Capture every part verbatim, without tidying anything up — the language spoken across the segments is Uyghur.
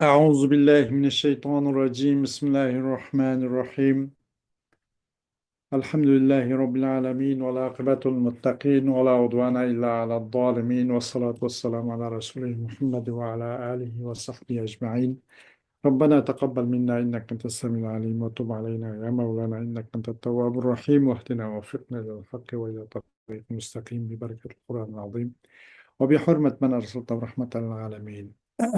أعوذ بالله من الشيطان الرجيم. بسم الله الرحمن الرحيم. الحمد لله رب العالمين، والعاقبة للمتقين، ولا عدوان إلا على الظالمين، والصلاة والسلام على رسوله محمد وعلى آله وصحبه أجمعين. ربنا تقبل منا إنك أنت السميع العليم، وتب علينا يا مولانا إنك أنت التواب الرحيم، واهدنا ووفقنا إلى الحق وإلى طريق مستقيم ببركة القرآن العظيم وبحرمة من أرسلته رحمة للعالمين.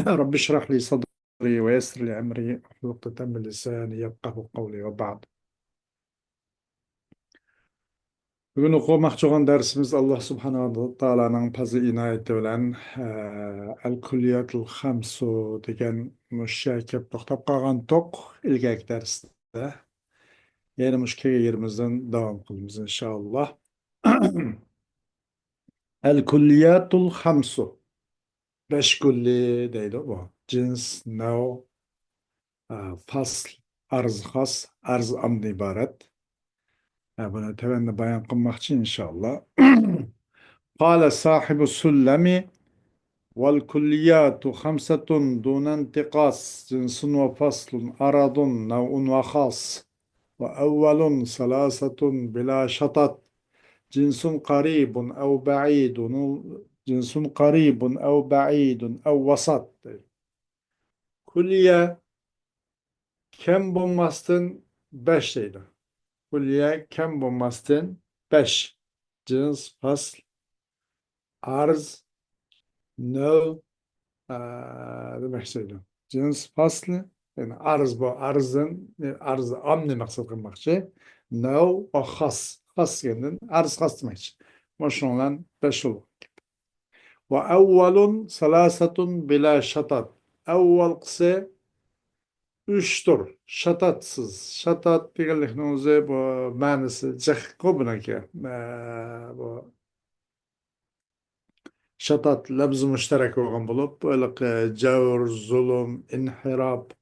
رب اشرح لي صدري ويسر لي أمري واحلل عقدة من لساني يفقهوا قولي وبعد. بۈگۈن ئوقۇماقچى بولغان دەرسىمىز، ئاللا سۇبھانەھۇ ۋە تائالانىڭ پەزلى ئىنايىتى بىلەن، ئە، ئەل كۇللىياتۇل خەمسۇ دېگەن مۇشۇ يەرگە كەپ توختاپ قالغانتۇق ئىلگەركى دەرستە. يەنە مۇشۇ كەلگەن يېرىمىزدىن داۋام قىلىمىز، ئىنشائاللا. ئەل كۇللىياتۇل خەمسۇ. بەش كۈللى دەيدۇ بۇ. جىنس، نەۋ، ئە، پەسل، ئەرز خاس، ئەرز ئامدىن ئىبارەت. ئە، بۇنى تۆۋەندە بايان قىلماقچى، ئىنشائاللا. قال صاحب السلم: والكليات خمسة دون انتقاص، جنس وفصل، عرض، نوع وخاص، وأول ثلاثة بلا شطط، جنس قريب أو بعيد، جنس قريب أو بعيد أو وسط. كلية كەم بولماستىن بەش دەيدۇ. كلية كەم بولماستىن بەش. جىنس، پەسل، ئەرز، نەۋ، ئە، دېمەكچى دەيدۇ. جىنس، پەسل، يەنى ئەرز بۇ، ئەرزدىن، ئەرز ئامنى مەقسەت قىلماقچى. نەۋ ۋە خاس. خاس دېگەندىن ئەرز خاس دېمەكچى. مۇشۇنىڭ بىلەن بەش بولىدۇ. وأول ثلاثة بلا شطط. ئاۋۋالقىسى ئۈچتۇر، شاتاتسىز. شاتات دېگەنلىكنىڭ ئۆزى بۇ مەنىسى جىققۇ بۇنىڭكى. ئە، بۇ شاتات لەپزى مۇشتەرەك بولغان بولۇپ، بۇ ھېلىقى جەۋر، زۇلۇم، ئىنھىراپ،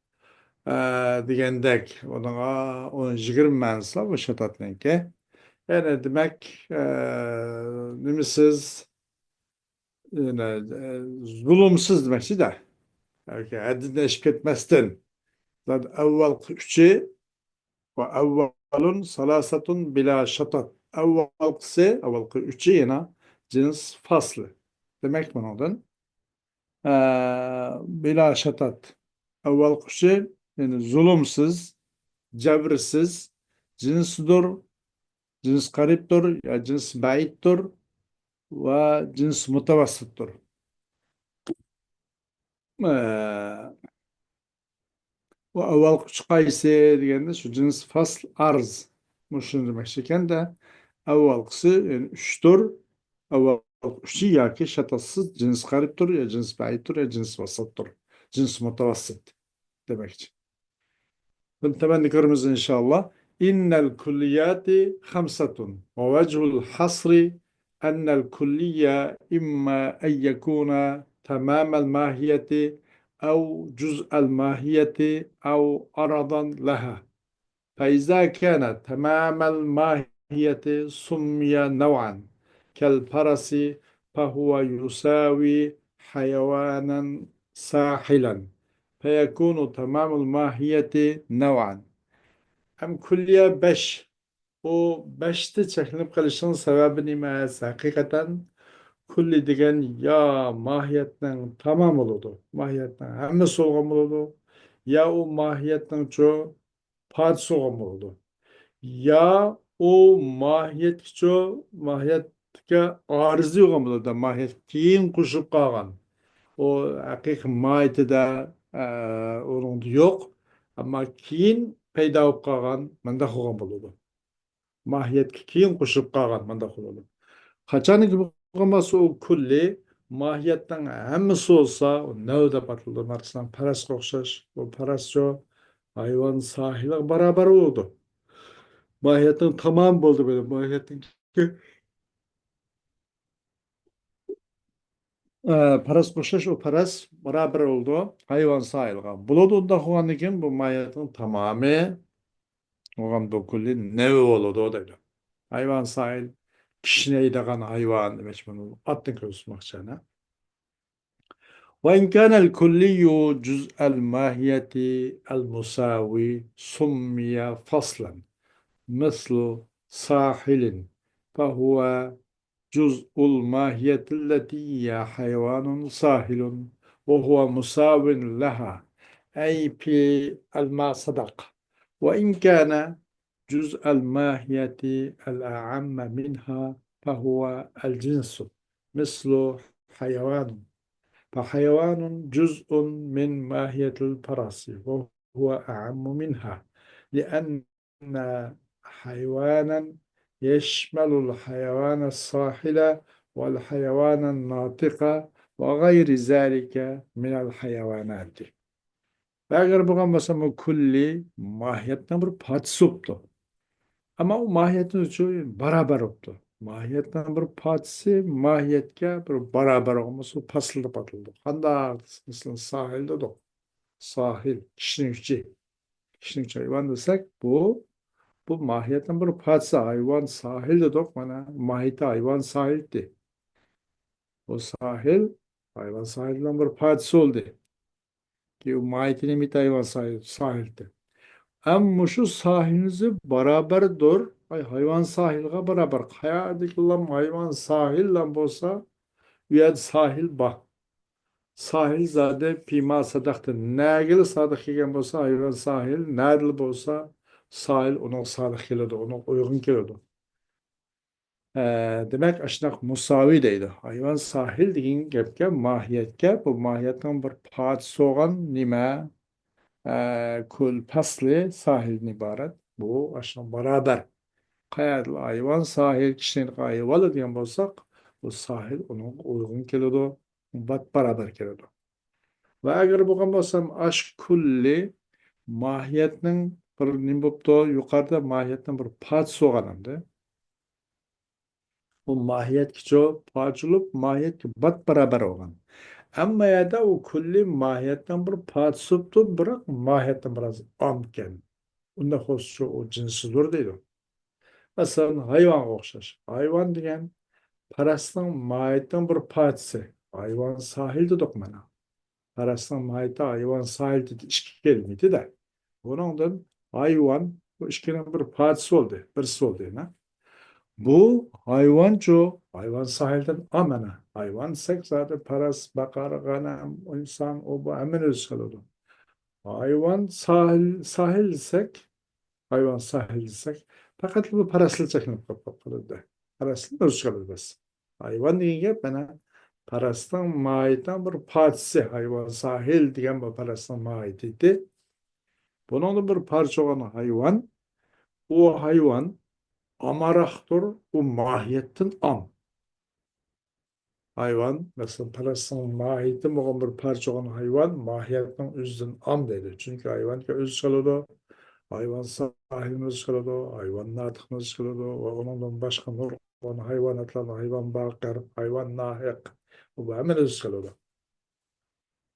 ئە، دېگەندەك، ئۇنىڭغا ئون، يىگىرمە مەنىسى بار بۇ شاتاتنىڭكى. يەنى دېمەك، ئە، نېمىسىز، يەنى، ئە، زۇلۇمسىز دېمەكچىدە. ياكى ھەددىدىن ئېشىپ كەتمەستىن. زادى ئاۋۋالقى ئۈچى، وأول ثلاثة بلا شطط. ئاۋۋالقىسى، ئاۋۋالقى ئۈچى يەنە جىنس فاسلى. دېمەك، بۇنىڭدىن، ئە، بلا شطط. ئاۋۋالقى ئۈچى، يەنى زۇلۇمسىز، جەبرسىز، جىنسدۇر، جىنس قەرىبتۇر يا جىنس بەئىدتۇر ۋە جىنس مۇتەۋەسسىتتۇر. ئە، ئۇ ئاۋۋالقى ئۈچ قايسى دېگەندە، شۇ جىنس، فاسل، ئەرز. مۇشۇنى دېمەكچى ئىكەندە، ئاۋۋالقىسى، يەنى ئۈچتۇر. ئاۋۋالقى ئۈچى ياكى شاتاتسىز، جىنس قەرىبتۇر يا جىنس بەئىدتۇر يا جىنس ۋاساتتۇر. جىنس مۇتەۋەسسىت دېمەكچى. بۇنى تۆۋەندە كۆرىمىز، ئىنشائاللا. إن الكليات خمسة، ووجه الحصر أن الكلي إما أن يكون تمام الماهية أو جزء الماهية أو عرضا لها. فإذا كان تمام الماهية سمي نوعا كالفرس، فهو يساوي حيوانا ساحلا، فيكون تمام الماهية نوعا. ئەم كۈللىيە بەش. بۇ بەشتە چەكلىنىپ قېلىشنىڭ سەۋەبى نېمە؟ ھەقىقەتەن كۈللى دېگەن يا ماھىيەتنىڭ تامامى بولىدۇ، ماھىيەتنىڭ ھەممىسى بولغان بولىدۇ، يا ئۇ ماھىيەتنىڭچۇ پارچىسى بولغان بولىدۇ. يا ئۇ ماھىيەتكىچۇ، ماھىيەتكە ئارىزى بولغان بولىدۇ. ماھىيەتكە كېيىن قوشۇلۇپ قالغان. ئۇ ھەقىقىي ماھىيىتىدە، ئە، ئۇنىڭدا يوق. ئەمما كېيىن پەيدا بولۇپ قالغان، مۇنداق بولغان بولىدۇ. ماھىيەتكە كېيىن قوشۇلۇپ قالغان، مۇنداق بولىدۇ. قاچانكى بولغان بولسا ئۇ كۈللى ماھىيەتنىڭ ھەممىسى بولسا، ئۇ نەۋ دەپ ئاتىلىدۇ. مەسىلەن، پەرەسكە ئوخشاش. بۇ پەرەسچۇ ھايۋان ساھىلىغا باراۋەر بولىدۇ. ماھىيەتنىڭ تامامى بولدى بۇ. ماھىيەتنىڭ، ئە، پەرەسكە ئوخشاش، ئۇ پەرەس باراۋەر بولىدۇ ھايۋان ساھىلىغا. بولىدۇ، ئۇنداق بولغاندىن كېيىن بۇ ماھىيەتنىڭ تامامى بولغان بۇ كۈللى نەۋ بولىدۇ دەيدۇ. ھايۋان ساھىل، كىشنەيدىغان ھايۋان دېمەكچى، بۇنى ئاتتىن كۆرسەتمەكچى، ئەنە. وإن كان الكلي جزء الماهية المساوي سمي فصلا، مثل ساحل، فهو جزء الماهية التي هي حيوان ساحل، وهو مساو لها، أي في الماء صدق، وإن كان جزء الماهية الأعم منها، فهو الجنس، مثل حيوان، فحيوان جزء من ماهية الفرس، وهو أعم منها، لأن حيوانا يشمل الحيوان الساحل والحيوان الناطق وغير ذلك من الحيوانات. ئەگەر بولغان بولسا، بۇ كۈللى ماھىيەتنىڭ بىر پارچىسى بوپتۇ. ئەمما ئۇ ماھىيەتنىڭ ئۆزى بارابەر بوپتۇ. ماھىيەتنىڭ بىر پارچىسى ماھىيەتكە بىر بارابەر بولغان بولسا، پاسىل دەپ ئاتىلىدۇ. قانداق؟ مەسىلەن، ساھىل دېدۇق. ساھىل، كىشىنىڭ ئۈچى. كىشىنىڭ ئۈچى ھايۋان دېسەك، بۇ، بۇ ماھىيەتنىڭ بىر پارچىسى. ھايۋان ساھىل دېدۇق، مانا، ماھىيىتى ھايۋان ساھىلتى. بۇ ساھىل، ھايۋان ساھىلنىڭ بىر پارچىسى بولدى. كى، ئۇ ماھىيىتى نېمە ئىدى؟ ھايۋان ساھىل، ساھىلتى. ئەمما مۇشۇ ساھىلنىڭ ئۆزى بارابەردۇر. ئاي، ھايۋان ساھىلغا بارابەر. قەيەردىكىلا ھايۋان ساھىللا بولسا، ئۇ يەردە ساھىل بار. ساھىل زادى پىما ساداقتىن. نەگىلا سادىق كەلگەن بولسا، ھايۋان ساھىل، نەدىلا بولسا، ساھىل ئۇنىڭغا سادىق كېلىدۇ، ئۇنىڭغا ئۇيغۇن كېلىدۇ. ئە، دېمەك، ئاشۇنداق مۇساۋى دەيدۇ. ھايۋان ساھىل دېگەن گەپكە، ماھىيەتكە، بۇ ماھىيەتنىڭ بىر پارچىسى بولغان نېمە؟ ئە، كۈل، پەسلى ساھىلدىن ئىبارەت. بۇ ئاشۇنىڭ بارابەر. قەيەردىلا ھايۋان ساھىل، كىشىنى ھايۋانلا دېگەن بولساق، بۇ ساھىل ئۇنىڭغا ئۇيغۇن كېلىدۇ، بات بارابەر كېلىدۇ. ۋە ئەگەر بولغان بولسام، ئاشۇ كۈللى ماھىيەتنىڭ بىر نېمە بوپتۇ؟ يۇقىرىدا ماھىيەتنىڭ بىر پارچىسى بولغان ئەمدى. ئۇ ماھىيەتكىچۇ پارچىلىنىپ، ماھىيەتكە بات بارابەر بولغان. ئەمما يەردە ئۇ كۈللى ماھىيەتنىڭ بىر پارچىسى بوپتۇ، بىراق ماھىيەتتىن بىراز ئامكەن. ئۇنداق بولسىچۇ ئۇ جىنسىدۇر دەيدۇ. مەسىلەن، ھايۋانغا ئوخشاش. ھايۋان دېگەن پەرەسنىڭ ماھىيىتىنىڭ بىر پارچىسى. ھايۋان ساھىل دېدۇق مانا. پەرەسنىڭ ماھىيىتى ھايۋان ساھىل دېدى، ئىككى كەلىمە ئىدى-دە. بۇنىڭدىن ھايۋان، بۇ ئىككىنىڭ بىر پارچىسى بولدى، بىرسى بولدى يەنە. بۇ ھايۋانچۇ، ھايۋان ساھىلدىن ئامەنە. ھايۋان دېسەك زادى پەرەس، باقار، غەنەم، ئىنسان، ئۇ بۇ ھەممىنى ئۆز ئىچىگە ئالىدۇ. ھايۋان ساھىل، ساھىل دېسەك، ھايۋان ساھىل دېسەك، پەقەتلا بۇ پەرەسلا چەكلىنىپ قېلىپ قالىدۇ. پەرەسلا ئۆز ئىچىگە ئالىدۇ بەس. ھايۋان دېگەن گەپ مانا پەرەسنىڭ ماھىيىتىنىڭ بىر پارچىسى. ھايۋان ساھىل دېگەن بۇ پەرەسنىڭ ماھىيىتى. بۇنىڭدىن بىر پارچە بولغان ھايۋان، ئۇ ھايۋان ئامراقتۇر، ئۇ ماھىيەتتىن ئام. ھايۋان، مەسىلەن، پەرەسنىڭ ماھىيىتى بولغان بىر پارچە بولغان ھايۋان ماھىيەتنىڭ ئۆزىدىن ئام دەيدۇ. چۈنكى ھايۋانكى ئۆز ئىچىگە ئالىدۇ، ھايۋان ساھىلنى ئۆز ئىچىگە ئالىدۇ، ھايۋان ناتىقنى ئۆز ئىچىگە ئالىدۇ ۋە ئۇنىڭدىن باشقا نۇرغۇن ھايۋاناتلارنى، ھايۋان باقىر، ھايۋان ناھىق، بۇ ھەممىنى ئۆز ئىچىگە ئالىدۇ.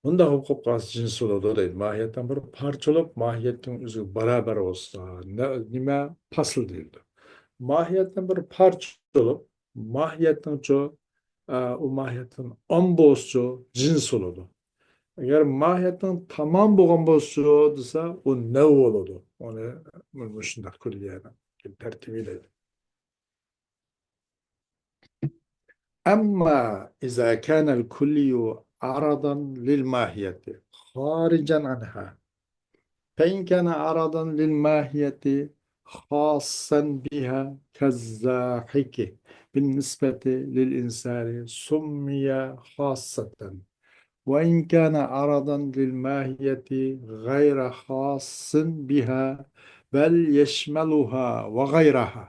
بۇنداق بولۇپ قالسا جىنس بولىدۇ دەيدۇ. ماھىيەتنىڭ بىر پارچە بولۇپ، ماھىيەتنىڭ ئۆزىگە باراۋەر بولسا، نە-، نېمە؟ پەسىل دېيىلىدۇ. ماھىيەتنىڭ بىر پارچە بولۇپ، ماھىيەتنىڭچۇ، ئە، ئۇ ماھىيەتتىن ئام بولسىچۇ، جىنس بولىدۇ. ئەگەر ماھىيەتنىڭ تامام بولغان بولسىچۇ دېسە، ئۇ نەۋ بولىدۇ. ئۇنى مۇشۇنداق كۈللىيەنىڭ تەرتىپى دەيدۇ. أما إذا كان الكلي عرضا للماهية خارجا عنها، فإن كان عرضا للماهية خاصا بها كالزاحك بالنسبة للإنسان سمي خاصة، وإن كان عرضا للماهية غير خاص بها بل يشملها وغيرها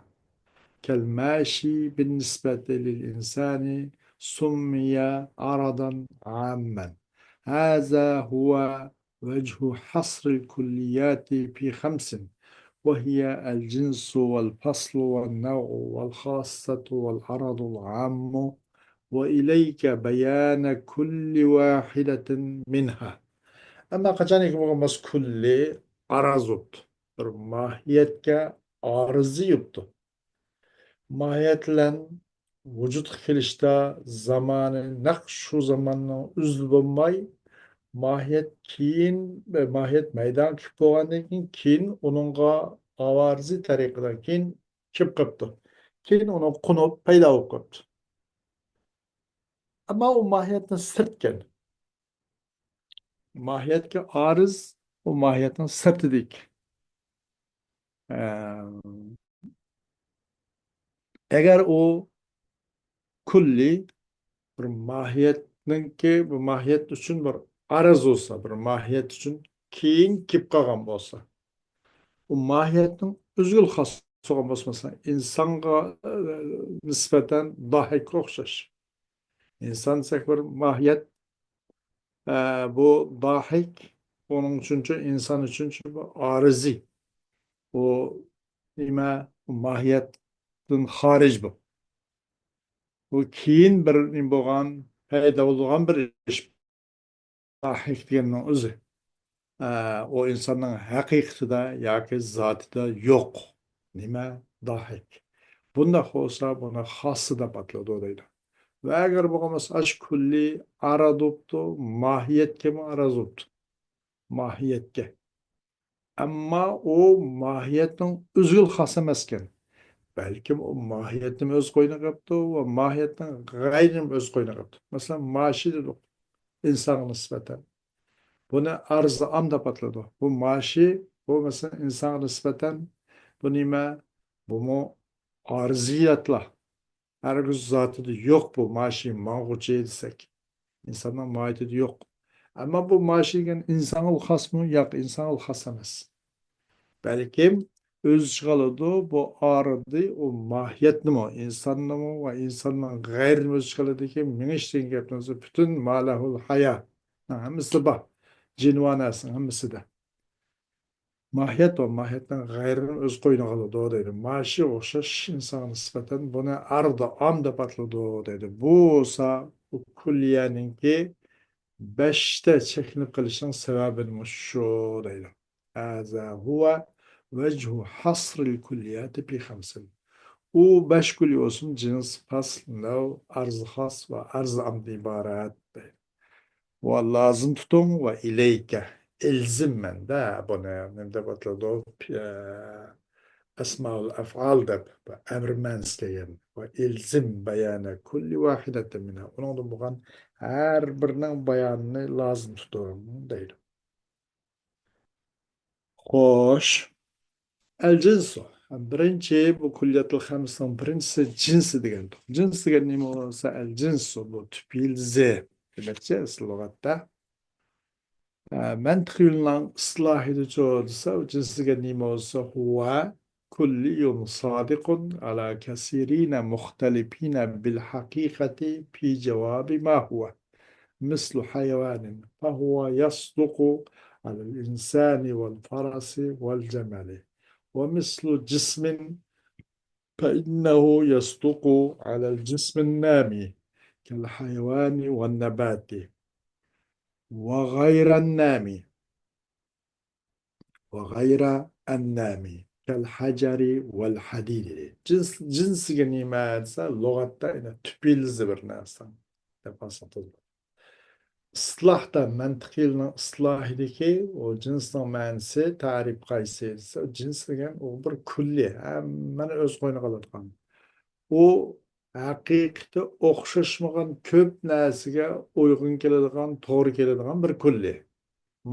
كالماشي بالنسبة للإنسان سمي عرضا عاما. هذا هو وجه حصر الكليات في خمس، وهي الجنس والفصل والنوع والخاصة والعرض العام، وإليك بيان كل واحدة منها. ئەمما قاچانكى بولغان بولسا كۈللى ئارىز بوپتۇ، بىر ماھىيەتكە ئارىزى يوپتۇ. ماھىيەت بىلەن ۋۇجۇدقا كېلىشتە زامانى نەق شۇ زاماننىڭ ئۆزىدە بولماي، ماھىيەت كېيىن، ماھىيەت مەيدانغا كېلىپ بولغاندىن كېيىن، كېيىن ئۇنىڭغا ئاۋارىزى تەرىقىدىن كېيىن كېلىپ قاپتۇ. كېيىن ئۇنىڭ قۇنۇپ پەيدا بولۇپ قاپتۇ. ئەمما ئۇ ماھىيەتتىن سىرتكەن. ماھىيەتكە ئارىز، ئۇ ماھىيەتنىڭ سىرتىدىكى. ئەم، ئەگەر ئۇ كۈللى بىر ماھىيەتنىڭكى، بىر ماھىيەت ئۈچۈن بىر ئارىز بولسا، بىر ماھىيەت ئۈچۈن كېيىن كېلىپ قالغان بولسا، ئۇ ماھىيەتنىڭ ئۆزىگىلا خاس بولغان بولسا، مەسىلەن، ئىنسانغا، ئە، نىسبەتەن داھىكقا ئوخشاش. ئىنسان دېسەك بىر ماھىيەت، ئە، بۇ داھىك، ئۇنىڭ ئۈچۈنچە، ئىنسان ئۈچۈنچە بۇ ئارىزى. بۇ نېمە؟ ماھىيەتتىن خارىج بۇ. بۇ كېيىن بىر نېمە بولغان، پەيدا بولغان بىر ئىش. داھىك دېگەننىڭ ئۆزى. ئە، ئۇ ئىنساننىڭ ھەقىقىتىدە ياكى زاتىدا يوق. نېمە؟ داھىك. بۇنداق بولسا، بۇنى خاسسى دەپ ئاتىلىدۇ دەيدۇ. ۋە ئەگەر بولغان بولسا، ئاشۇ كۈللى ئارىز بوپتۇ، ماھىيەتكىمۇ ئارىز بوپتۇ. ماھىيەتكە. ئەمما ئۇ ماھىيەتنىڭ ئۆزىگىلا خاس ئەمەسكەن. بەلكىم ئۇ ماھىيەتنىمۇ ئۆز قوينىغا ئاپتۇ ۋە ماھىيەتنىڭ غەيرىنىمۇ ئۆز قوينىغا ئاپتۇ. مەسىلەن، ماشى دېدۇق ئىنسانغا نىسبەتەن. بۇنى ئارزى ئام دەپ ئاتىلىدۇ. بۇ ماشى، بۇ، مەسىلەن، ئىنسانغا نىسبەتەن بۇ نېمە؟ بۇمۇ ئارزىياتلا. ھەرگىز زاتىدا يوق بۇ ماشى ماڭغۇچى دېسەك. ئىنساننىڭ ماھىيىتىدە يوق. ئەمما بۇ ماشى دېگەن ئىنسانغا خاسمۇ؟ ياق، ئىنسانغا خاس ئەمەس. بەلكىم ئۆز ئىچىگە ئالىدۇ، بۇ ئارىزى ئۇ ماھىيەتنىمۇ، ئىنساننىمۇ ۋە ئىنساننىڭ غەيرىنى ئۆز ئىچىگە ئالىدىكى مېڭىش دېگەن گەپنىڭ ئۆزى پۈتۈن ما لەھۇل ھايانىڭ ھەممىسىدە بار. جىنۋا نەرسىنىڭ ھەممىسىدە. ماھىيەت ۋە ماھىيەتنىڭ غەيرىنى ئۆز قوينىغا ئالىدۇ دەيدۇ. ماشى ئوخشاش ئىنسانغا نىسبەتەن بۇنى ئارىزى ئام دەپ ئاتىلىدۇ دەيدۇ. بۇ بولسا ئۇ كۈللىيەنىڭكى بەشتە چەكلىنىپ قېلىشنىڭ سەۋەبى مۇشۇ دەيدۇ. هذا هو وجه حصر الكليات في خمس. ئۇ بەش كۈللى بولسىمۇ جىنس، پەسل، نەۋ، ئارىزى خاس ۋە ئارىزى ئامدىن ئىبارەت دەيدۇ. ۋە لازىم تۇتۇڭ ۋە ئىلەيكە. ئىلزىم مەندە بۇنى نېمە دەپ ئاتىلىدۇ؟ ئە، ئەسمائۇل ئەفئال دەپ، ئەمر مەنىسى كەلگەن. ۋە ئىلزىم بەيانە كۈللى ۋاھىدەتىن مىنھا. ئۇنىڭدىن بولغان ھەر بىرىنىڭ بايانىنى لازىم تۇتۇڭ دەيدۇ. خوش. ئەل جىنسۇ. بىرىنچى، بۇ كۈللىياتۇل خەمسىنىڭ بىرىنچىسى جىنسى دېگەندۇق. جىنس دېگەن نېمە بولسا، ئەل جىنسۇ، بۇ تۈپ يىلدىزى دېمەكچى ئەسلى لۇغەتتە. ئە، مەنتىق ئىلمىنىڭ ئىستىلاھىدىچۇ دېسە، جىنس دېگەن نېمە بولسا، هو كلي صادق على كثيرين مختلفين بالحقيقة في جواب ما هو مثل حيوان، فهو يصدق على الإنسان والفرس والجمل، ومثل جسم، فإنه يصدق على الجسم النامي كالحيوان والنبات، وغير النامي، وغير النامي كالحجر والحديد. جىنس، جىنس دېگەن نېمە دېسە، لۇغەتتە يەنە تۈپ يىلدىزى بىر نەرسە دەپ ئالساق بولىدۇ. ئىستىلاھتا، مەنتىق ئىلمىنىڭ ئىستىلاھىدىكى ئۇ جىنسنىڭ مەنىسى، تەرىپ قايسى دېسە، جىنس دېگەن ئۇ بىر كۈللى، ھەممىنى ئۆز قوينىغا ئالىدىغان. ئۇ ھەقىقىتى ئوخشاشمىغان كۆپ نەرسىگە ئۇيغۇن كېلىدىغان، توغرا كېلىدىغان بىر كۈللى.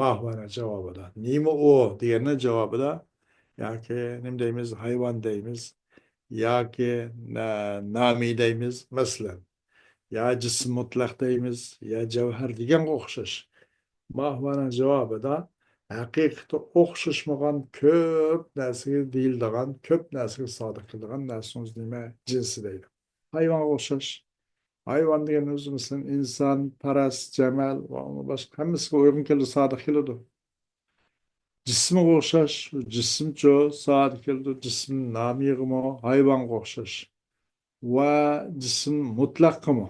ماھۇۋانىڭ جاۋابىدا. نېمە ئۇ دېگەننىڭ جاۋابىدا ياكى نېمە دەيمىز، ھايۋان دەيمىز، ياكى نە-، نامى دەيمىز، مەسىلەن. يا جىسىم مۇتلەق دەيمىز، يا جەۋھەر دېگەنگە ئوخشاش. ماھۇۋانىڭ جاۋابىدا ھەقىقىتى ئوخشاشمىغان كۆپ نەرسىگە دېيىلىدىغان، كۆپ نەرسىگە سادىق كېلىدىغان نەرسىنىڭ ئۆزى نېمە؟ جىنسى دەيدۇ. ھايۋانغا ئوخشاش. ھايۋان دېگەن ئۆزى، مەسىلەن، ئىنسان، پەرەس، جەمەل ۋە ئۇنىڭ باشقا ھەممىسىگە ئۇيغۇن كېلىدۇ، سادىق كېلىدۇ. جىسىمغا ئوخشاش، جىسىمچۇ سادىق كېلىدۇ، جىسىم نامىغىمۇ، ھايۋانغا ئوخشاش. ۋە جىسىم مۇتلەققىمۇ.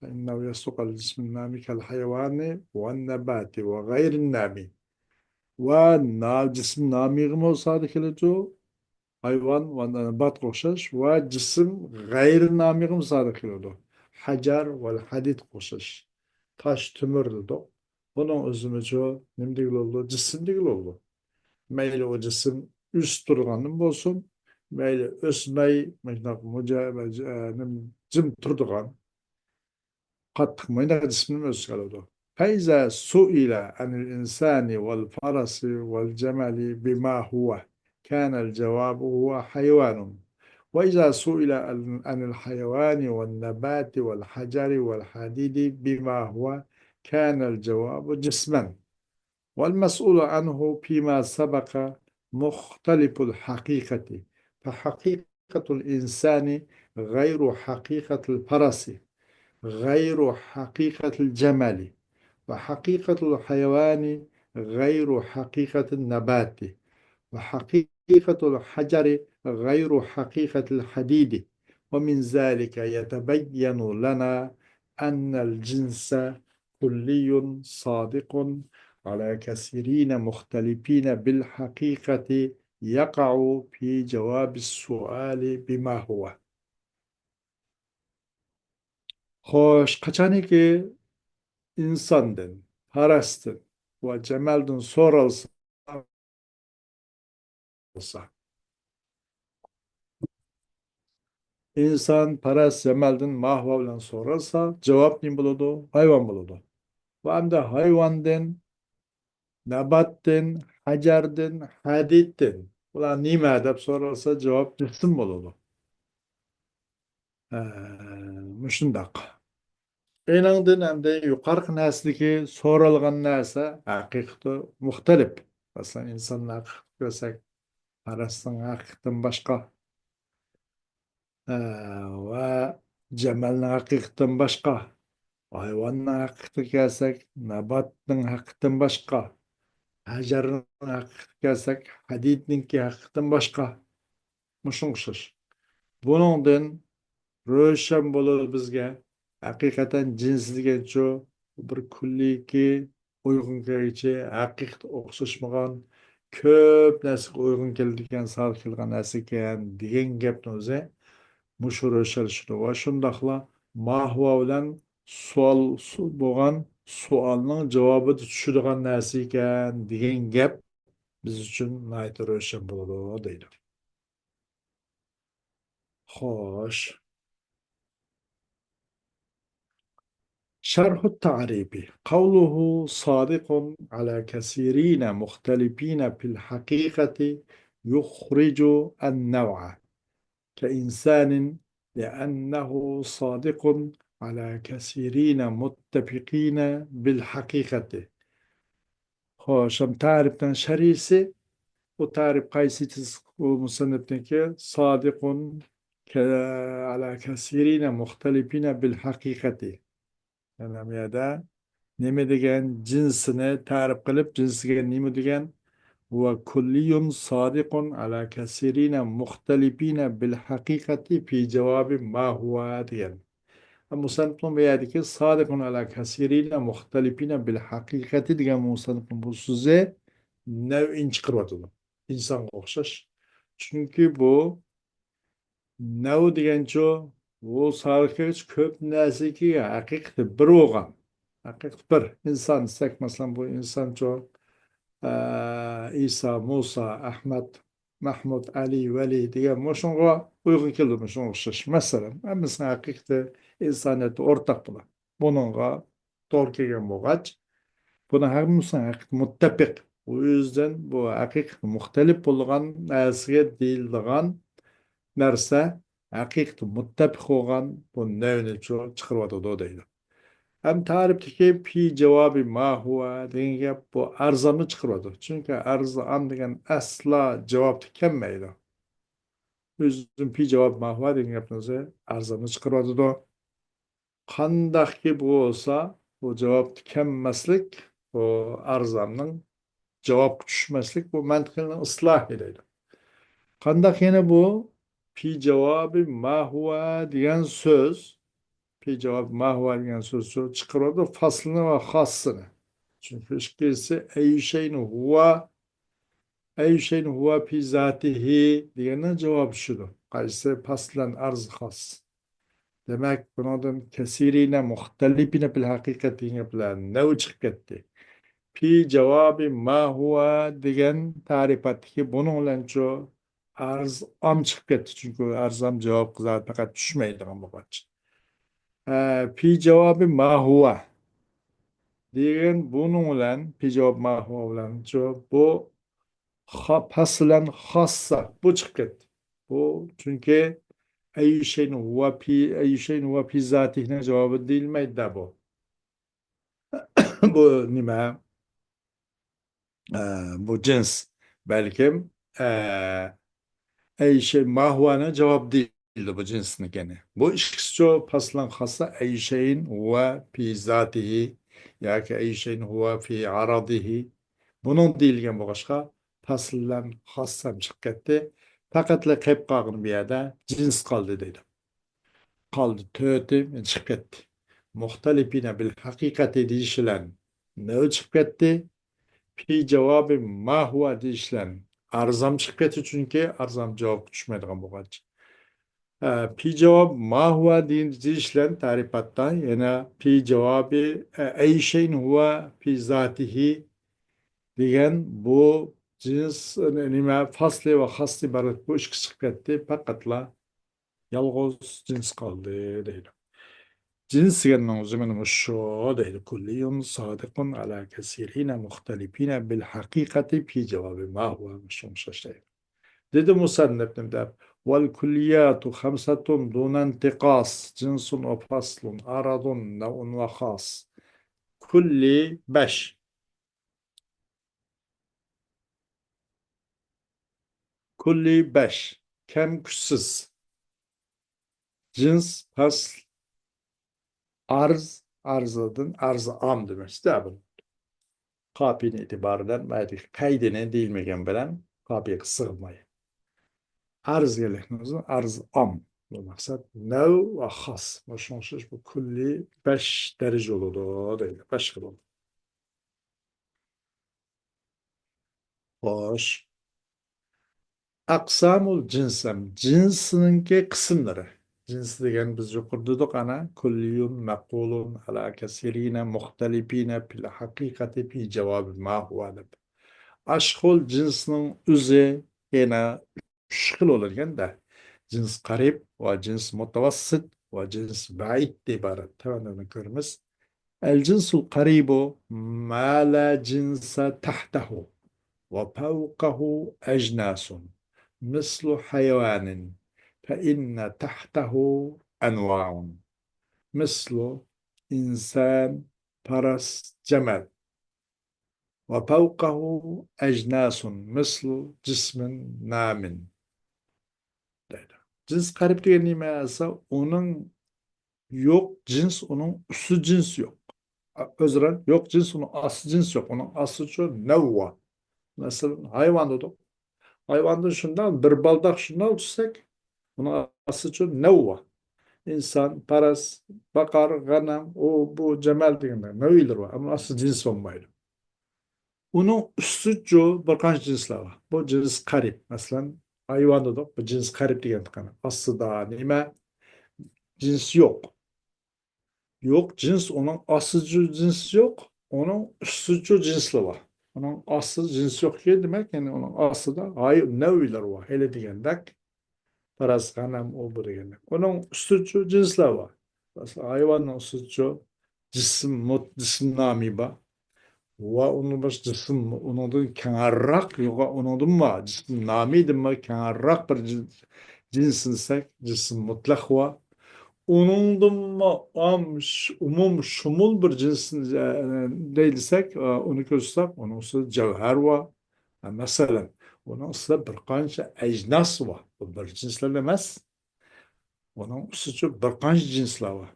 فإنه يصدق على الجسم النامي كالحيوان والنبات وغير النامي. ۋە نا-، جىسىم نامىغىمۇ سادىق كېلىدۇ، ھايۋان ۋە نەباتقا ئوخشاش ۋە جىسىم غەيرى نامىغىمۇ سادىق كېلىدۇ. ھەجەر ۋە ھەدىدقا ئوخشاش. تاش، تۆمۈر دېدۇق. بۇنىڭ ئۆزىمۇچۇ نېمە دېگىلى بولىدۇ؟ جىسىم دېگىلى بولىدۇ. مەيلى ئۇ جىسىم ئۆسۈپ تۇرغاندىن بولسۇن، مەيلى ئۆسمەي، مۇشۇنداق مۇجا-، ئە، نېمە، جىم تۇرىدىغان، قاتتىق مۇنداق جىسىمنى ئۆز ئىچىگە ئالىدۇ. فإذا سئل عن الإنسان والفرس والجمل بما هو، كان الجواب هو حيوان. وإذا سئل عن، عن الحيوان والنبات والحجر والحديد بما هو، كان الجواب جسما. والمسؤول عنه فيما سبق مختلف الحقيقة، فحقيقة الإنسان غير حقيقة الفرس، غير حقيقة الجمل، وحقيقة الحيوان غير حقيقة النبات، وحقيقة الحجر غير حقيقة الحديد. ومن ذلك يتبين لنا أن الجنس كلي صادق على كثيرين مختلفين بالحقيقة يقع في جواب السؤال بما هو. خوش، قاچانكى ئىنساندىن، پەرەستىن ۋە جەمەلدىن سورالسا، بولسا. ئىنسان، پەرەس، جەمەلدىن ماھۇۋا بىلەن سورالسا، جاۋاب نېمە بولىدۇ؟ ھايۋان بولىدۇ. ۋە ئەمدى ھايۋاندىن، نەباتتىن، ھەجەردىن، ھەدىدتىن، بۇلار نېمە دەپ سورالسا، جاۋاب جىسىم بولىدۇ. ئە، مۇشۇنداق. ئېنىڭدىن ئەمدى يۇقىرىقى نەرسىدىكى سورالغان نەرسە ھەقىقىتى مۇختەلىپ. مەسىلەن، ئىنساننىڭ ھەقىقىتىنى كۆرسەك، پەرەسنىڭ ھەقىقىتىدىن باشقا، ئە، ۋە جەمەلنىڭ ھەقىقىتىدىن باشقا، ھايۋاننىڭ ھەقىقىتىگە كەلسەك، نەباتنىڭ ھەقىقىتىدىن باشقا، ھەجەرنىڭ ھەقىقىتىگە كەلسەك، ھەدىدنىڭكى ھەقىقىتىدىن باشقا. مۇشۇنىڭغا ئوخشاش. بۇنىڭدىن روشەن بولىدۇ بىزگە، ھەقىقەتەن جىنس دېگەنچۇ بىر كۈللىيكى ئۇيغۇن كەلگۈچى، ھەقىقىتى ئوخشاشمىغان، كۆپ نەرسىگە ئۇيغۇن كېلىدىكەن، سادىق كېلىدىغان نەرسە ئىكەن دېگەن گەپنىڭ ئۆزى مۇشۇ روشەنلىشىدۇ. ۋە شۇنداقلا ماھۇۋا بىلەن سوئال سو-، بولغان سوئالنىڭ جاۋابىدا چۈشىدىغان نەرسە ئىكەن دېگەن گەپ بىز ئۈچۈن ناھايىتى روشەن بولىدۇ دەيدۇ. خوش. شرح التعريف. قوله صادق على كثيرين مختلفين في الحقيقة يخرج النوع كإنسان لأنه صادق على كثيرين متفقين بالحقيقة. خوش، ھەم تەرىپنىڭ شەرھىسى، بۇ تەرىپ قايسى؟ بۇ مۇسەننىپنىڭكى، صادق ك-، على كثيرين مختلفين بالحقيقة. يەنى بۇ يەردە نېمە دېگەن؟ جىنسىنى تەرىپ قىلىپ، جىنس دېگەن نېمە دېگەن؟ وكلي صادق على كثيرين مختلفين بالحقيقة في جواب ما هو دېگەن. مۇسەننىپنىڭ بۇ يەردىكى صادق على كثيرين مختلفين بالحقيقة دېگەن مۇسەننىپنىڭ بۇ سۆزى نەۋئىنى چىقىرىۋاتىدۇ. ئىنسانغا ئوخشاش. چۈنكى بۇ نەۋ دېگەنچۇ، بۇ سادىق كەلگۈچى كۆپ نەرسىگە ھەقىقىتى بىر بولغان. ھەقىقىتى بىر. ئىنسان دېسەك، مەسىلەن، بۇ ئىنسانچۇ، ئە، ئىسا، مۇسا، ئەھمەد، مەھمۇد، ئەلى، ۋەلى دېگەن مۇشۇنىڭغا ئۇيغۇن كېلىدۇ، مۇشۇنىڭغا ئوخشاش. مەسىلەن، ھەممىسىنىڭ ھەقىقىتى ئىنسانىيەتتە ئورتاق بولار. بۇنىڭغا توغرا كەلگەن بولغاچ، بۇنىڭ ھەممىسىنىڭ ھەقىقىتى مۇتتەپىق. ئۇ يۈزدىن بۇ ھەقىقىتى مۇختەلىپ بولغان نەرسىگە دېيىلىدىغان نەرسە ھەقىقىتى مۇتتەپىق بولغان بۇ نەۋنى چۇ-، چىقىرىۋاتىدۇ دەيدۇ. ھەم تەرىپتىكى في جواب ما هو دېگەن گەپ بۇ ئەرزامنى چىقىرىۋاتىدۇ. چۈنكى ئەرزام دېگەن ئەسلا جاۋابتا كەلمەيدۇ. ئۆزىدىن في جواب ما هو دېگەن گەپنىڭ ئۆزى ئەرزامنى چىقىرىۋاتىدۇ. قانداقكى بولسا، بۇ جاۋابتا كەلمەسلىك، بۇ ئەرزامنىڭ جاۋابقا چۈشمەسلىك، بۇ مەنتىقىنىڭ ئىسلاھى دەيدۇ. قانداق يەنە بۇ في جواب ما هو دېگەن سۆز، في جواب ما هو دېگەن سۆز چىقىرىۋاتىدۇ فاسلىنى ۋە خاسسىنى. چۈنكى ئىككىسى أي شيء هو أي شيء هو في ذاته دېگەننىڭ جاۋابى شۇدۇر. قايسى پەسلەن ئەرز خاس. دېمەك، بۇنىڭدىن كەسىرىنە مۇختەلىپىنە بىل ھەقىقەت دېگەن گەپلەر نەۋ چىقىپ كەتتى. پى جاۋابى ما ھۇۋا دېگەن تەرىپاتتىكى بۇنىڭ بىلەنچۇ ئەرز ئام چىقىپ كەتتى. چۈنكى ئەرز ئام جاۋابقا زادى پەقەت چۈشمەيدىغان بولغاچ. ئە، پى جاۋابى ما ھۇۋا دېگەن بۇنىڭ بىلەن، پى جاۋاب ما ھۇۋا بىلەنچۇ بۇ خا-، پەسلەن خاسسا بۇ چىقىپ كەتتى. بۇ چۈنكى أي شيء هو في، أي شيء هو في ذاته نىڭ جاۋابى دېيىلمەيدۇ بۇ. بۇ نېمە؟ ئە، بۇ جىنس. بەلكىم، ئە، أي شيء ما ھۇۋانىڭ جاۋابى دېيىلدى بۇ جىنسنىڭكىنى. بۇ ئىككىسىچۇ پەسلەن خاسسا أي شيء هو في ذاته ياكى أي شيء هو في عرضه. بۇنىڭ دېيىلگەن بولغاچقا، پەسلەن خاسسام چىقىپ كەتتى. پەقەتلا قېلىپ قالغىنى بۇ يەردە جىنس قالدى دەيدۇ. قالدى، تۆتى چىقىپ كەتتى. مۇختەلىپىنە بىل ھەقىقەتى دېيىش بىلەن نەۋ چىقىپ كەتتى. پى جاۋابى ما ھۇۋا دېيىش بىلەن ئەرز ئام چىقىپ كەتتى، چۈنكى ئەرز ئام جاۋابقا چۈشمەيدىغان بولغاچ. ئە، پى جاۋاب ما ھۇۋا دېيىش بىلەن تەرىپاتتا يەنە پى جاۋابى، ئە، أي شيء هو في ذاته دېگەن بۇ جىنس، نېمە، پەسلى ۋە خاسلى ئىبارەت بۇ ئىككىسى چىقىپ كەتتى. پەقەتلا يالغۇز جىنس قالدى دەيدۇ. جىنس دېگەننىڭ زېمىنى مۇشۇ دەيدۇ. كلي صادق على كثيرين مختلفين بالحقيقة في جواب ما هو مۇشۇ ئوخشاش دەيدۇ. دېدى مۇسەننىپ نېمە دەپ، والكليات خمسة دون انتقاص، جنس وفصل، عرض، نوع وخاص. كلي بەش. كلي بەش. كەم كۈچسىز. جىنس، پەسل، ئەرز، ئەرزدىن، ئەرز ئام دېمەكچىدە بۇ. قاپىيە ئېتىبارى بىلەن، مەدىكى قەيدىنى دېيىلمىگەن بىلەن قاپىيەگە سىغماي. ئەرز گەلەكنىڭ ئەرز ئام. بۇ مەقسەت نەۋ ۋە خاس. مۇشۇنىڭ ئۈچۈن بۇ كۈللى بەش دەرىجە بولىدۇ دەيدۇ. بەش خىل بولىدۇ. خوش. ئەقسامۇل جىنس ھەم جىنسنىڭكى قىسىملىرى. جىنس دېگەن بىز يۇقىرىدا دېدۇق ئەنە، كۇللىيۇن، مەقۇلۇن، ئەلا كەسىرىنە، مۇختەلىپىنە، پىل ھەقىقەتى، پى جاۋابى ما ھۇۋا دەپ. ئاشۇ خىل جىنسنىڭ ئۆزى يەنە ئۈچ خىل بولىدىكەن-دە. جىنس قەرىب ۋە جىنس مۇتەۋەسسىت ۋە جىنس بەئىدتىن ئىبارەت. تۆۋەندە ئۇنى كۆرىمىز. الجنس القريب ما لا جنس تحته وفوقه أجناس مثل حيوان فإن تحته أنواع مثل إنسان فرس جمل وفوقه أجناس مثل جسم نام دەيدۇ. جىنس قەرىب دېگەن نېمە دېسە، ئۇنىڭ يوق جىنس، ئۇنىڭ ئۈستى جىنس يوق. ئۆزرە يوق جىنس، ئۇنىڭ ئاستى جىنس يوق. ئۇنىڭ ئاستىچۇ نەۋ بار. مەسىلەن، ھايۋان دېدۇق. ھايۋاندا شۇنداق بىر بالداق شۇنداق تۇتساق، ئۇنىڭ ئاستىچۇ نەۋ بار. ئىنسان، پەرەس، باقار، غەنەم، ئۇ، بۇ، جەمەل دېگەندەك نەۋىيلىرى بار. ئەمما ئاستى جىنس بولمايدۇ. ئۇنىڭ ئۈستىچۇ بىر قانچە جىنسلار بار. بۇ جىنس قەرىب. مەسىلەن، ھايۋان دېدۇق. بۇ جىنس قەرىب دېگەن قېنى. ئاستىدا نېمە؟ جىنس يوق. يوق جىنس، ئۇنىڭ ئاستىچۇ جىنس يوق، ئۇنىڭ ئۈستىچۇ جىنسلار بار. ئۇنىڭ ئاستىدا جىنس يوق ئىكەن، دېمەك، يەنى ئۇنىڭ ئاستىدا ھاي-، نەۋىيلەر بار. ھېلى دېگەندەك، پەرەس، غەنەم، ئۇ، بۇ دېگەندەك. ئۇنىڭ ئۈستىچۇ جىنسلار بار. مەسىلەن، ھايۋاننىڭ ئۈستىچۇ جىسىم، مۇت-، جىسىم نامى بار. ۋە ئۇنىڭ باشقا جىسىم، ئۇنىڭدىن كەڭرەك، يوق، ئۇنىڭدىنمۇ، جىسىم نامىدىنمۇ كەڭرەك بىر جىن-، جىنسنى دېسەك، جىسىم مۇتلەق ۋە ئۇنىڭدىنمۇ ئام، ش-، ئومۇم، شۇمۇل بىر جىنسنى، ئە، دەي دېسەك، ئە، ئۇنى كۆرسەك، ئۇنىڭ ئۈستىدە جەۋھەر ۋە، ئە، مەسىلەن، ئۇنىڭ ئۈستىدە بىر قانچە ئەجناس ۋە، بۇ بىر جىنسلار ئەمەس. ئۇنىڭ ئۈستىچۇ بىر قانچە جىنسلار ۋە.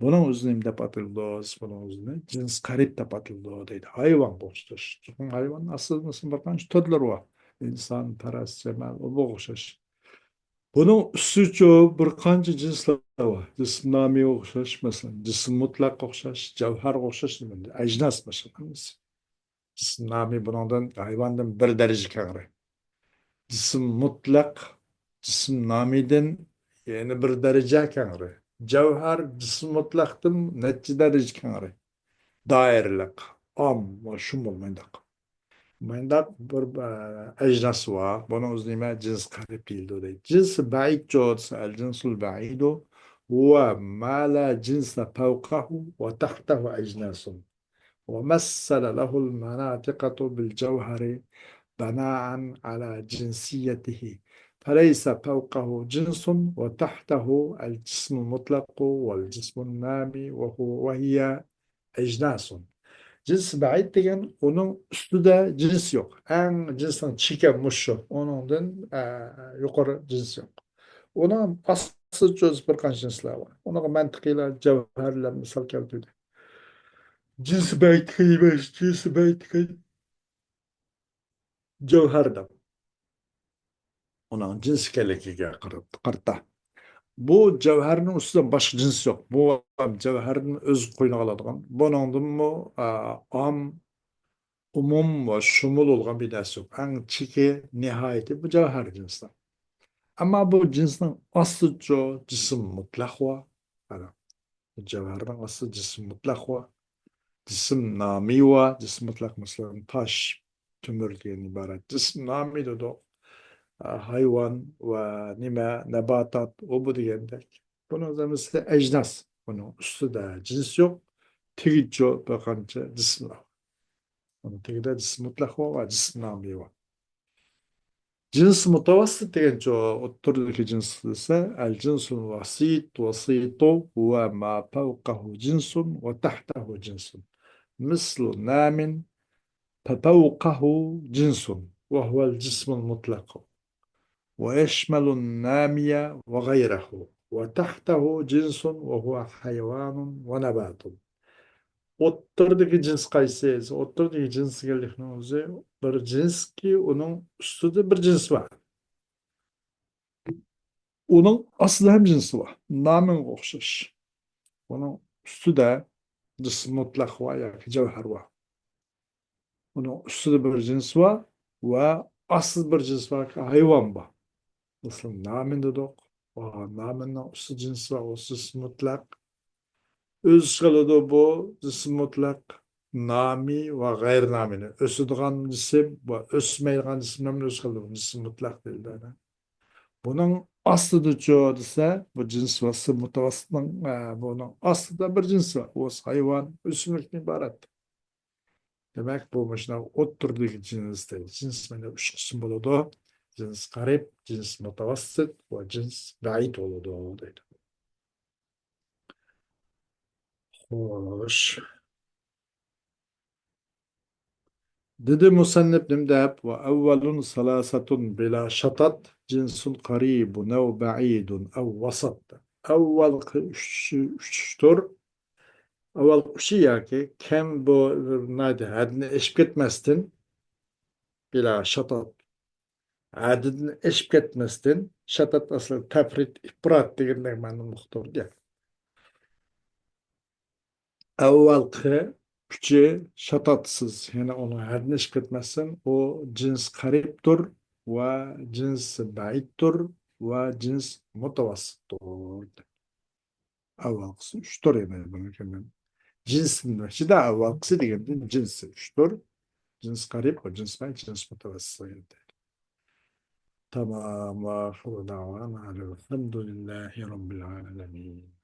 بۇنىڭ ئۆزىنى نېمە دەپ ئاتىلىدۇ؟ بۇنىڭ ئۆزىنى جىنس قەرىب دەپ ئاتىلىدۇ دەيدۇ. ھايۋانغا ئوخشاش. چۈنكى ھايۋاننىڭ ئاستىدا مەسىلەن بىر قانچە تۈرلىرى بار. ئىنسان، پەرەس، جەمەل، ئۇ بۇغا ئوخشاش. بۇنىڭ ئۈستىچۇ بىر قانچە جىنسلار بار. جىسىم نامىغا ئوخشاش، مەسىلەن، جىسىم مۇتلەققە ئوخشاش، جەۋھەرگە ئوخشاش، ئەجناس مەسىلەن ھەممىسى. جىسىم نامى بۇنىڭدىن، ھايۋاندىن بىر دەرىجە كەڭرى. جىسىم مۇتلەق جىسىم نامىدىن يەنە بىر دەرىجە كەڭرى. جەۋھەر جىسىم مۇتلەقتىن نەچچە دەرىجە كەڭرى. دائىرىلىق، ئام ۋە شۇمۇل مۇنداق. مۇنداق بىر، ئە، ئەجناس بار. بۇنىڭ ئۆزى نېمە؟ جىنس قەرىب دېيىلىدۇ دەيدۇ. جىنس بەئىدچۇ دېسە، ئەل جىنسۇل بەئىدۇ ھۇۋە ما لا جىنسە فەۋقەھۇ ۋە تەھتەھۇ ئەجناسۇن. ومثل له المناطقة بالجوهر بناء على جنسيته، فليس فوقه جنس وتحته الجسم المطلق والجسم النامي وهو، وهي أجناس. جىنس بەئىد دېگەن ئۇنىڭ ئۈستىدە جىنس يوق. ئەڭ جىنسنىڭ چېكى مۇشۇ. ئۇنىڭدىن، ئە، يۇقىرى جىنس يوق. ئۇنىڭ ئاستىدا بىر قانچە جىنسلار بار. ئۇنىڭغا مەنتىقىيلار جەۋھەرلەر مىسال كەلتۈردى. جىنسى بەئىدكى ئەمەس، جىنسى بەئىدكى جەۋھەر دەپ. ئۇنىڭ جىنس ئىكەنلىكىگە قارىتا. بۇ جەۋھەرنىڭ ئۈستىدە باشقا جىنس يوق. بۇ جەۋھەرنى ئۆز قوينىغا ئالىدىغان. بۇنىڭدىنمۇ، ئا، ئام، ئومۇم ۋە شۇمۇل بولغان بىر نەرسە يوق. ئەڭ چېكى، نىھايىتى بۇ جەۋھەر جىنسلار. ئەمما بۇ جىنسنىڭ ئاستىدىچۇ جىسىم مۇتلەق بار. جەۋھەرنىڭ ئاستىدا جىسىم مۇتلەق بار. جىسىم نامى بار. جىسىم مۇتلەق، مەسىلەن، تاش، تۆمۈردىن ئىبارەت. جىسىم نامى دېدۇق. ھايۋان ۋە نېمە، نەباتات، ئۇ بۇ دېگەندەك. بۇنىڭ ھەممىسى ئەجناس. بۇنىڭ ئۈستىدە جىنس يوق. تېگىچۇ بىر قانچە جىسىملار. ئۇنىڭ تېگىدە جىسىم مۇتلەق بار ۋە جىسىم نامى بار. جىنس مۇتەۋەسسىت دېگەنچۇ ئوتتۇرىدىكى جىنس دېسە، الجنس الوسيط، وسيط هو ما فوقه جنس وتحته جنس. مثل نام ففوقه جنس وهو الجسم المطلق. ويشمل النامي وغيره، وتحته جنس وهو حيوان ونبات. ئوتتۇرىدىكى جىنس قايسى؟ ئوتتۇرىدىكى جىنس دېگەنلىكنىڭ ئۆزى بىر جىنسكى، ئۇنىڭ ئۈستىدە بىر جىنس بار. ئۇنىڭ ئاستىدا ھەم جىنس بار. نامىڭغا ئوخشاش. ئۇنىڭ ئۈستىدە جىسىم مۇتلەق بار ياكى جەۋھەر بار. ئۇنىڭ ئۈستىدە بىر جىنس بار ۋە ئاستىدا بىر جىنس بار، ھايۋان بار. مەسىلەن، نامىن دېدۇق. ۋە نامىننىڭ ئۈستىدە جىنس بار، ئۇ جىنس مۇتلەق. ئۆز ئىچىگە ئالىدۇ بۇ جىسىم مۇتلەق نامى ۋە غەيرىي نامىنى. ئۆسىدىغان جىسىم ۋە ئۆسمەيدىغان جىسىملارنى ئۆز ئىچىگە ئالىدۇ. جىسىم مۇتلەق دېيىلىدۇ. بۇنىڭ ئاستىدىچۇ دېسە، بۇ جىنس ۋاسىتە مۇتەۋەسسىتنىڭ، ئە، بۇنىڭ ئاستىدا بىر جىنس بار. ئۇ ھايۋان، ئۆسۈملۈكتىن ئىبارەت. دېمەك، بۇ مۇشۇنداق ئوتتۇرىدىكى جىنس دەيدۇ. جىنس مانا ئۈچ قىسىم بولىدۇ. جىنس قەرىب، جىنس مۇتەۋەسسىت ۋە جىنس بەئىد بولىدۇ دەيدۇ. خوش. دېدى مۇسەننىپ نېمە دەپ، وأول ثلاثة بلا شطط جنس قريب أو بعيد أو وسط. ئەۋۋەلقى ئۈچ، ئۈچ تۈر. ئەۋۋەلقى ئۈچى ياكى كەم بۇ ناھايىتى ھەددىنى ئېشىپ كەتمەستىن، بلا شطط. ھەددىدىن ئېشىپ كەتمەستىن، شطط ئەسلى تەپرىت، ئىپرات دېگەندەك مەنىنى ئۇقتۇرىدۇ. ئەۋۋەلقى ئۈچى شططسىز، يەنى ئۇنىڭ ھەددىنى ئېشىپ كەتمەستىن، ئۇ جىنس قەرىبتۇر ۋە جىنس بەئىدتۇر ۋە جىنس مۇتەۋەسسىتتۇر. ئەۋۋەلقىسى ئۈچ تۈر، يەنى بۇنى كىم جىنس دېمەكچىدە، ئەۋۋەلقىسى دېگەندىن جىنس ئۈچ تۈر. جىنس قەرىب ۋە جىنس بەئىد، جىنس مۇتەۋەسسىت. تامام. وآخر دعوانا أن الحمد لله رب العالمين.